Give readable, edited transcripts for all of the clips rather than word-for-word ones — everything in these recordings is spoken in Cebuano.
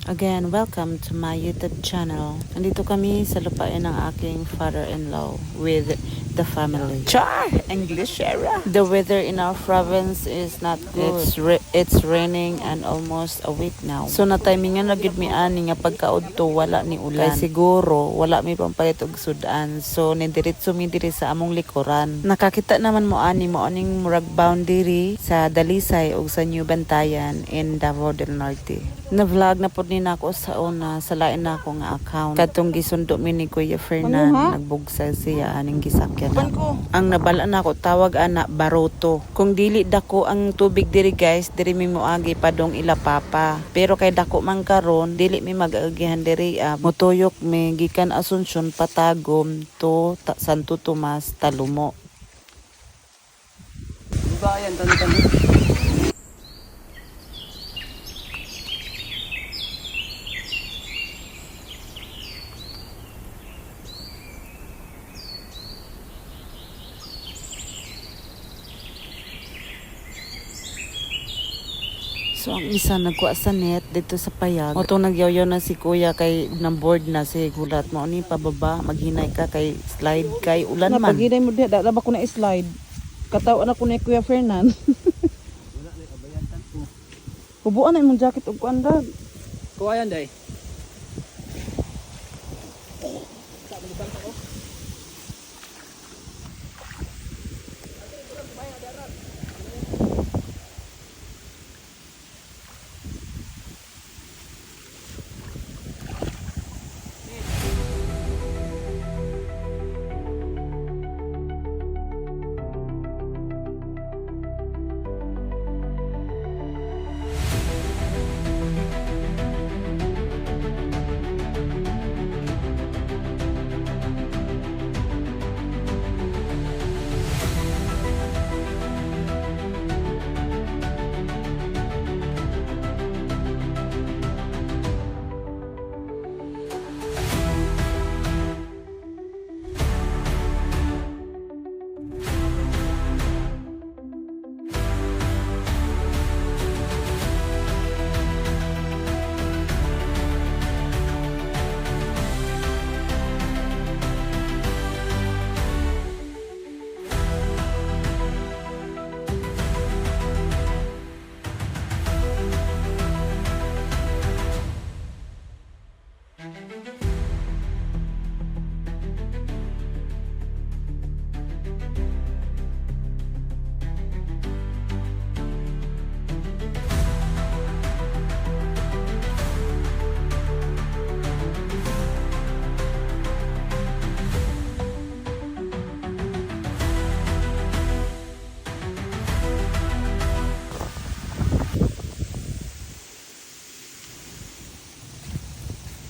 Again, welcome to my YouTube channel. Andito kami sa lupain ng aking father-in-law with the family. Char! English era! The weather in our province is not good. It's raining and almost a week now. So na-timingan na gyud mi ani nga pagkaudto wala ni ulan. Kay siguro wala mi pampalit og sudan. So nidiretso mi diri sa among likuran. Nakakita naman mo ani mo aning murag boundary sa Dalisay ug sa New Bantayan in Davao del Norte. Na-vlog na pud ni nako sa una sa lain na ako nga account. Katong gisundo mi ni Kuya Fernan, nagbugsa siya aning gisakyan Pan nako. ko. Ang nabala nako tawag ana baroto. Kung dili dako ang tubig diri, guys, diri mi moagi padong ila papa. Pero kay dako man karon, dili mi mag-agihan diri. Motuyok mi gikan Asuncion patagom to Santo Tomas, Talumo. Bayan, tan-tan. So ang isa nagkuha sa net dito sa payag. Motong nagyaw na si kuya kay nang board na si gulat mo ni pababa, maghinay ka kay slide kay ulan Na man. paghinay mo diha, dala ba ko na slide? Kataw na ko ni Kuya Fernan. Hubuan na imong jacket og kuan dag. Kuha yan, day.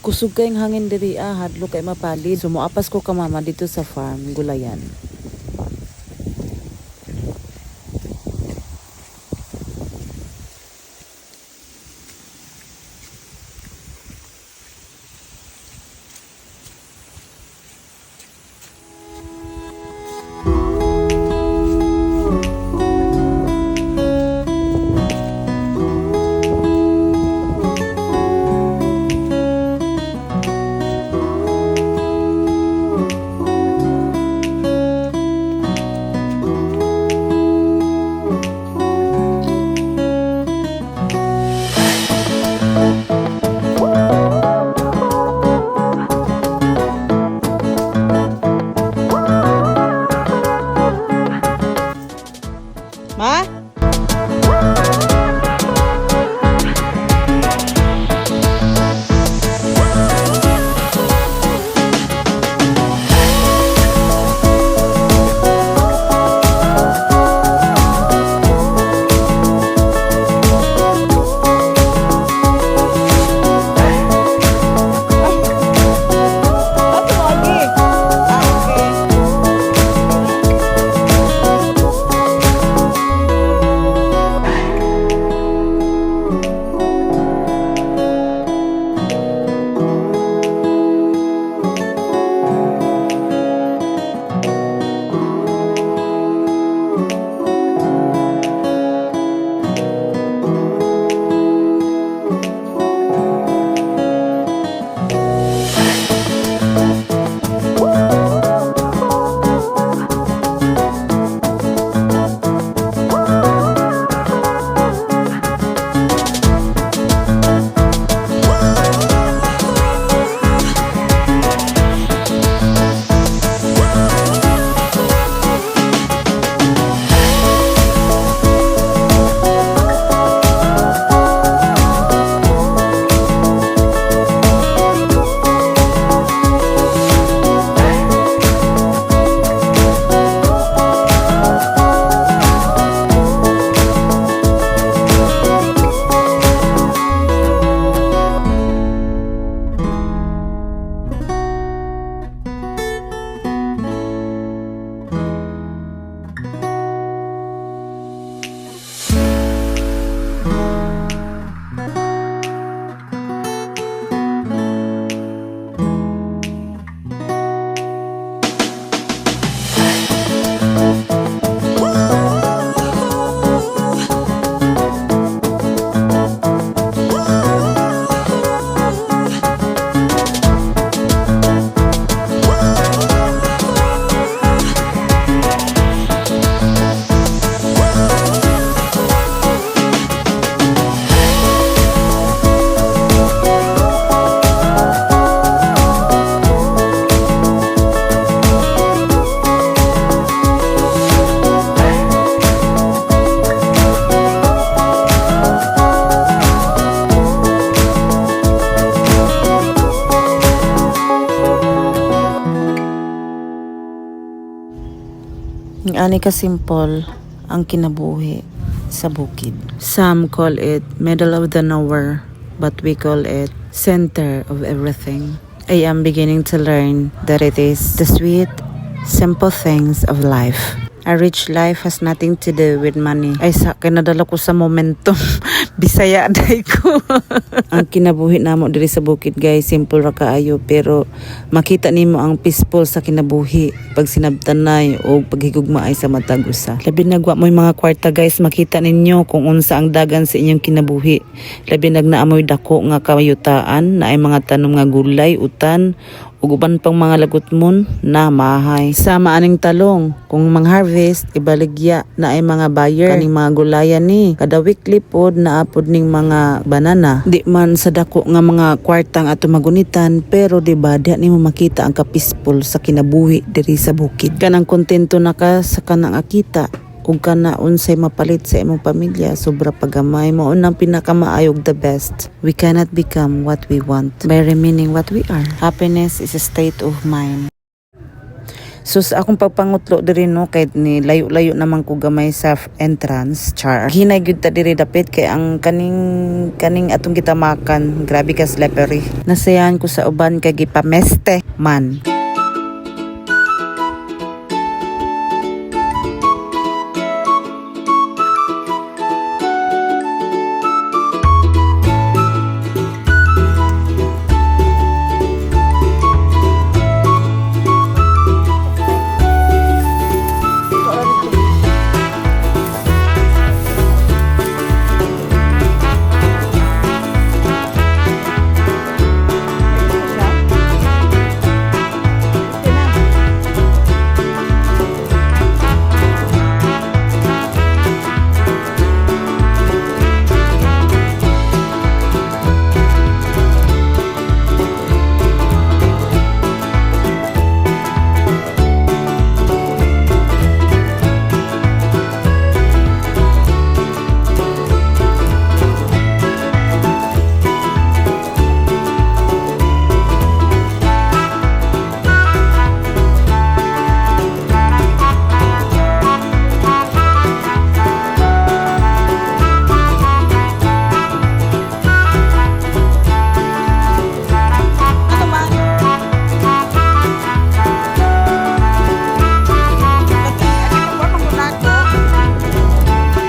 Kusog kayong hangin diri ah, hadlo kay mapalid. So moapas ko ka mama dito sa farm, gulayan. Ingani ka simple ang kinabuhi sa bukid. Some call it middle of the nowhere, but we call it center of everything. I am beginning to learn that it is the sweet, simple things of life. A rich life has nothing to do with money. Ay, sa kinadala ko sa momentum. Bisaya day ko. Ang kinabuhi namo diri sa bukid, guys, simple ra kaayo, pero makita nimo ang peaceful sa kinabuhi pag sinabtanay o paghigugmaay sa matag usa. Labi nag wa mo'y mga kwarta, guys, makita ninyo kung unsa ang dagan sa inyong kinabuhi. Labi nag naamoy dako nga kayutaan, naay mga tanom nga gulay, utan, ug uban pang mga lagutmon na mahay. Sama aning talong, kung mang-harvest, ibaligya na ay mga buyer kaning mga gulayan ni. Kada weekly pod naapod ning mga banana. Di man sa dako nga mga kwartang ato magunitan, pero di ba diha nimo makita ang ka-peaceful sa kinabuhi diri sa bukid. Kanang kontento na ka sa kanang akita ug kana unsay mapalit sa imong pamilya, sobra pagamay, mao nang pinakamaayog, the best. We cannot become what we want by remaining what we are. Happiness is a state of mind. So sa akong pagpangutlo diri, no, kahit ni layo-layo naman ko gamay sa entrance, char. Hinay gyud ta diri dapit kay ang kaning atong gitamakan, grabe ka slippery. Nasayahan ko sa uban kay gipameste man. Ano man?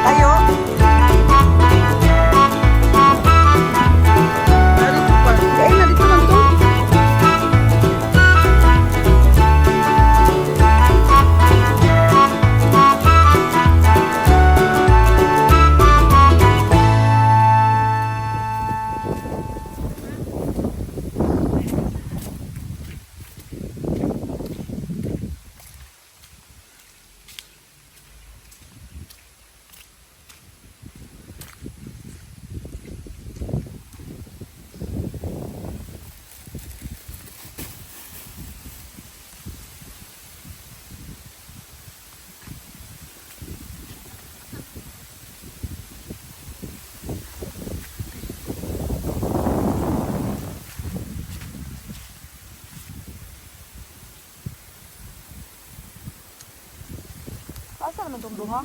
Tayo. Kaya na dito man to. Asa naman itong duha?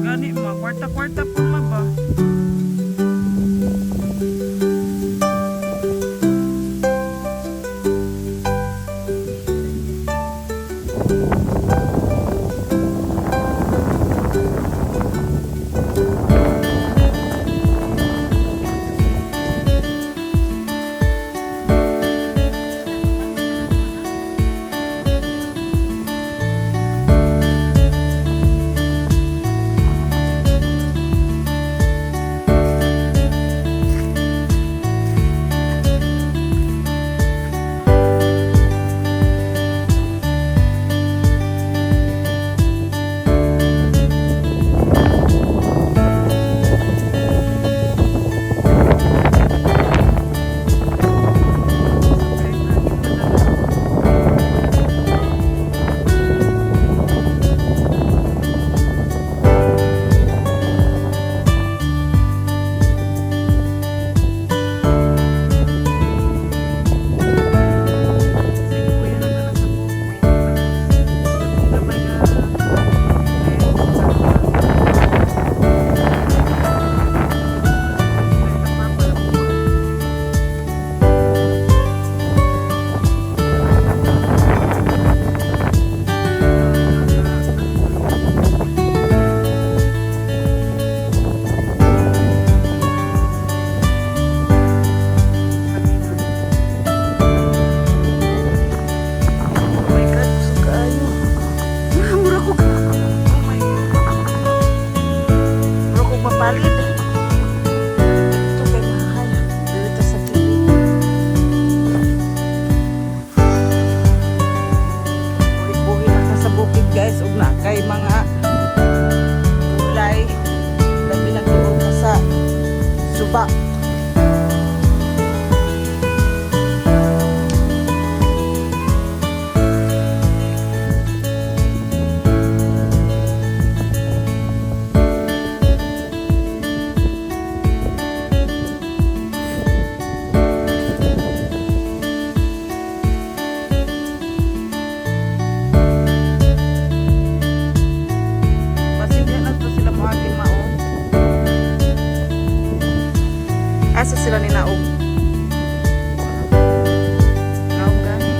Gani ma, kwarta-kwarta po ma ba? Sila ni naog. Naog gani.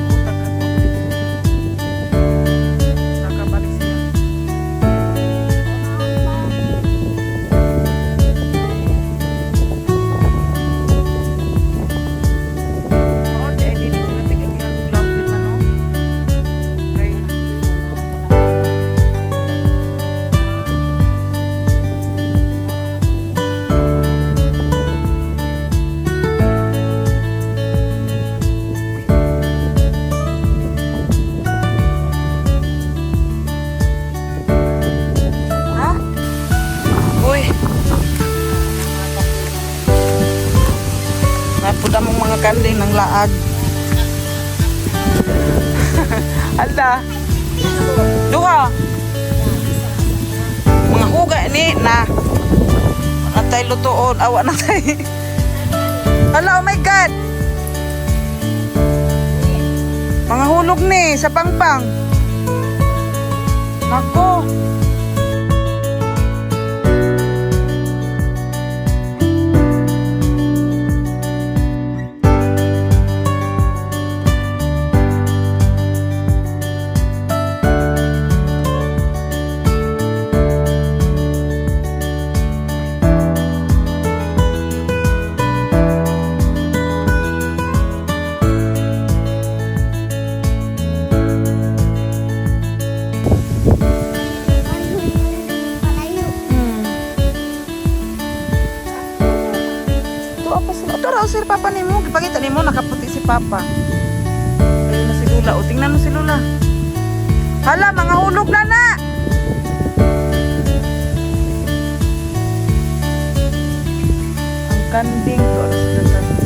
Utag ako dito. Nakabalik siya. Oo, di ay dili sila tig-agihan og lampin man, no? Kay Ha? Uy. Napuda mong mga kanding ng laag. Hala. Duha. Mga huga ni na. Natay lutuon, awa na tay. Hala, oh my God. Mga hulog ni sa pangpang. Nako. Tuwa pa sila. Ito raw sir, papa nimo. Gipakita nimo nakaputi si papa. Ayun na si Lula. O, tingnan mo si Lula. Hala, mga hulog na na! Ang kanding. Tuwa na sila tanan.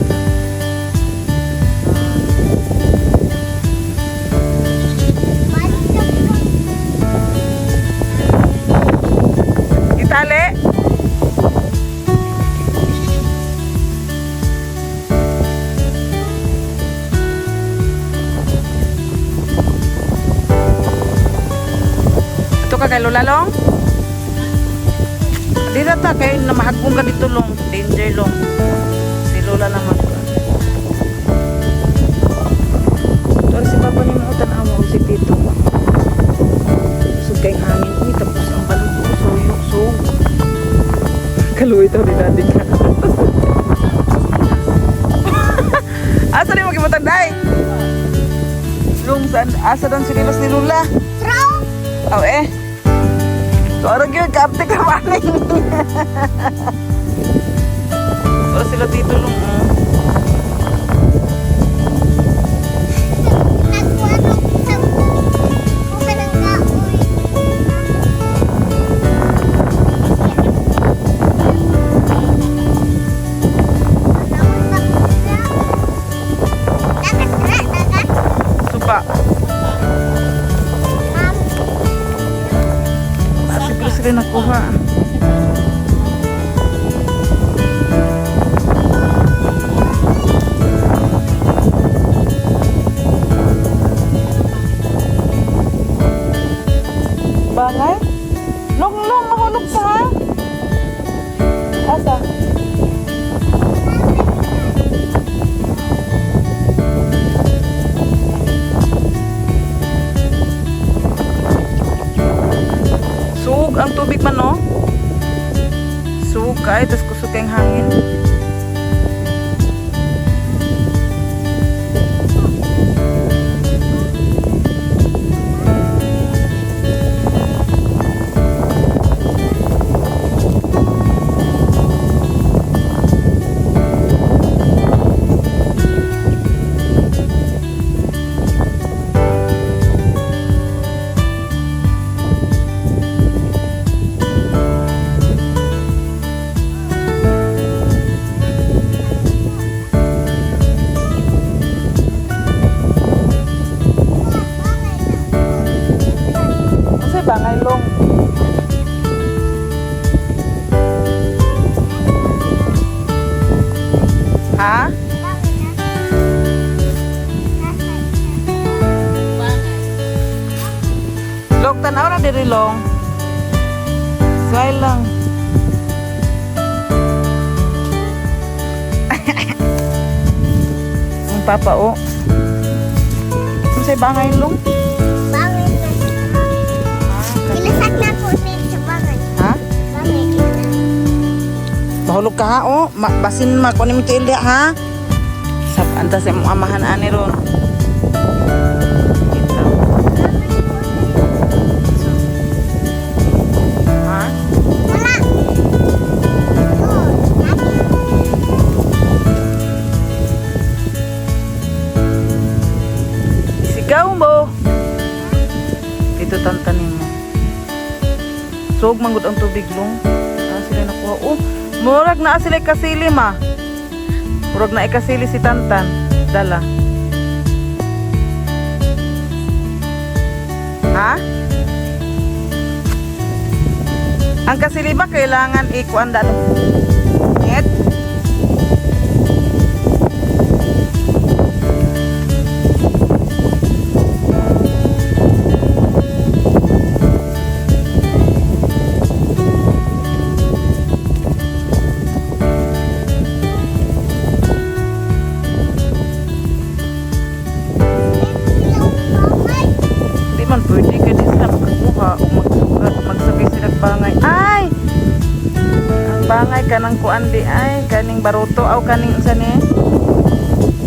Itali! Ito ka kay Lola Long? Dito ta kay namahagong ka dito long. Danger long. Si Lola naman. Ito si Papa ni mo tan-awa o si Tito. Sug kay hangin uy tapos ang balot ko suyok sug. Kaluoy to ni Daddy ka. Asa ni mo gibutang day? Long saan asa dan sinilas ni Lola? Oh eh. So arang yun, kaapte ka maning. Wala sila dito long. Oh. Suba. Ah, siguro sila nakuha. Bangay? Long, long, mahulog ka ha? Asa? Sug ang tubig man, no? Sug kay, tas kusog kayong hangin. Kasi bangay long. Ha? Long, tanaw na diri long. Sway lang. Ang papa o. Unsay bangay, Long? Bangay na. Gilasak na po sa bangay. Ha? Bangay gilasak. Mahulog ka ha, oh. Basin ma, kunin mo tiil ha. Sab antas imong amahan ani ron. Ito. Ha? Wala. Oh, lagi. Isigaw mo. Ito tantanin mo. Sog manggod ang tubig, Long. Ah, sila nakuha. Oh, murag na sila kasili ma. Murag na ikasili si Tantan. Dala. Ha? Ang kasili ba kailangan ikuan dalo? Ngit? Bangay. Di man pwede kay di sila makakuha o magsugat, magsugay sila bangay. Ay! Ang bangay kanang kuan di ay kaning baruto aw kaning unsa ni?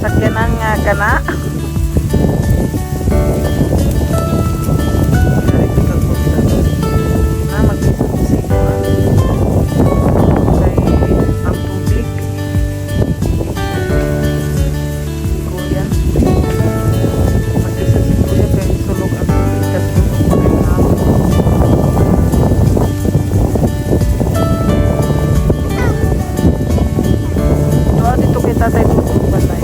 Sakyanan nga kana. Dari di ka kusa. Na maglisod sa kuan. Kay ang tubig. Si Kuya. Mag-isa si Kuya kay sulog ang tubig tas sulog kay hapon. Doon dito kay Tatay Tutong Balay.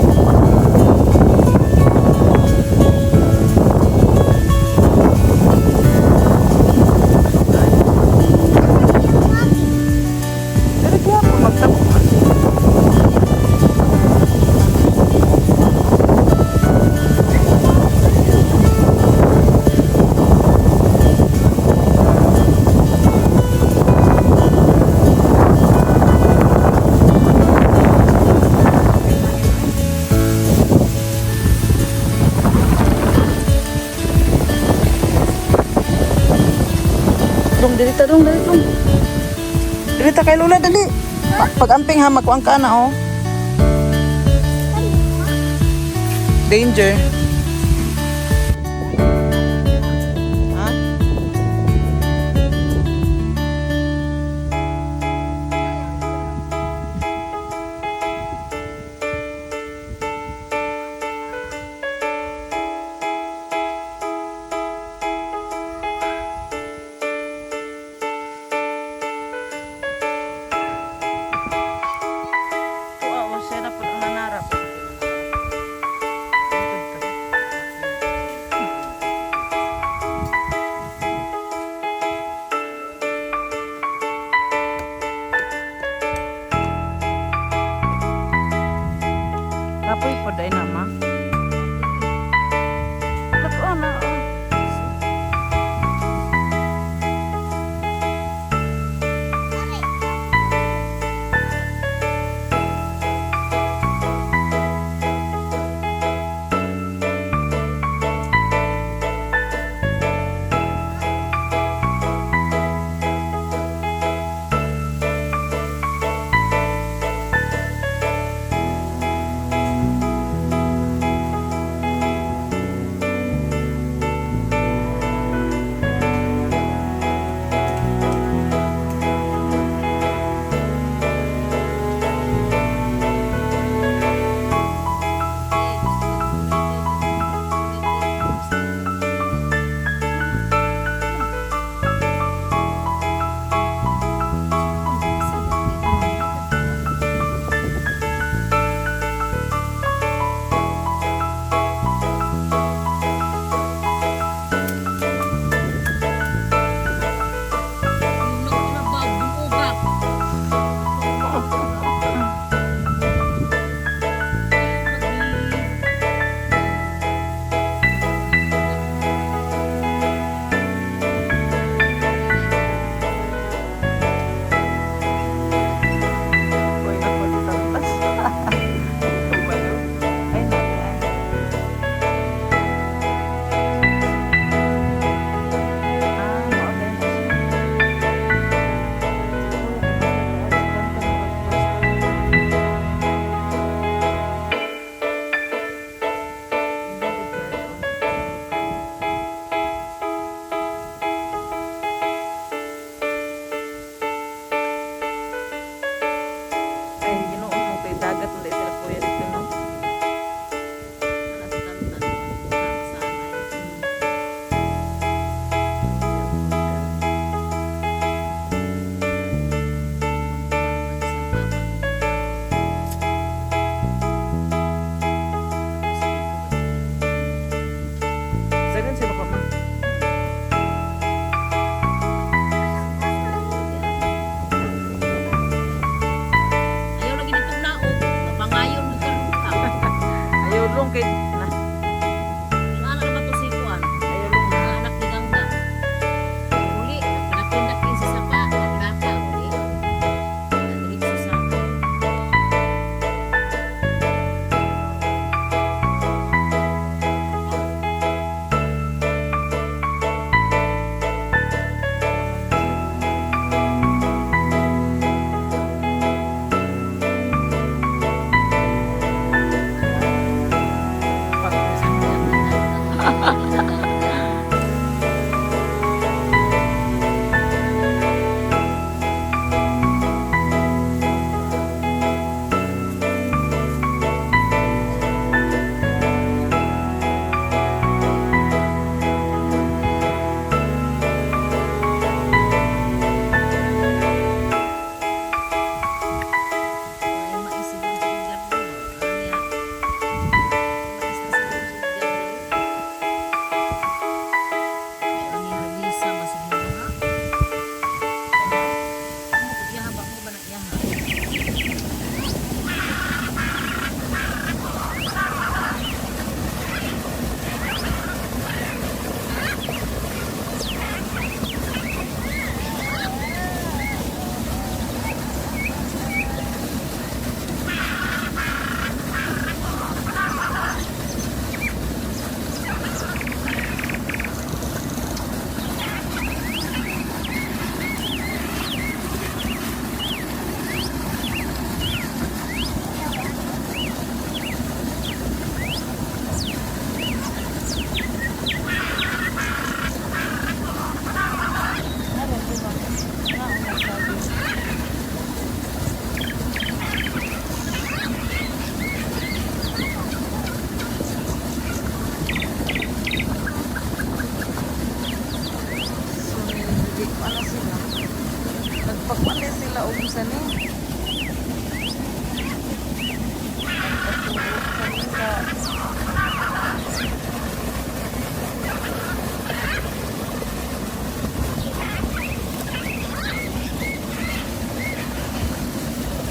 Pero kaya ako magtapos. Dong, dali ta, dong, dali, dong. Dali ta kay Lola, dali. Pag-amping ha, makuang ka na, oh. Danger. Ha? Tuwa, o siya na po ang nanarap. Nakakuan din sila og sa ni.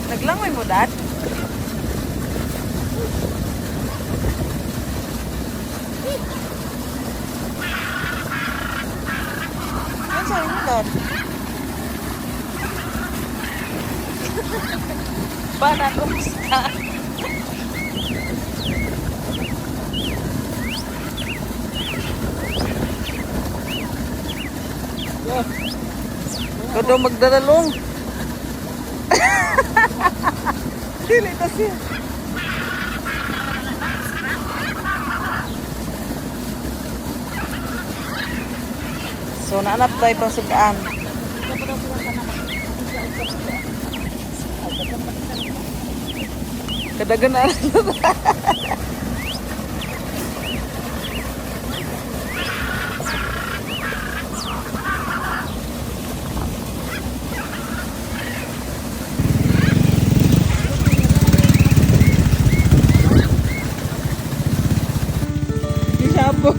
Naglangoy mo, Dad? Ano sabi mo, Dad? Para kumusta? Ikaw daw magdadalong. Dili na siya. So, naanap tayo pang sugaan. Kadagan na. Di siya po.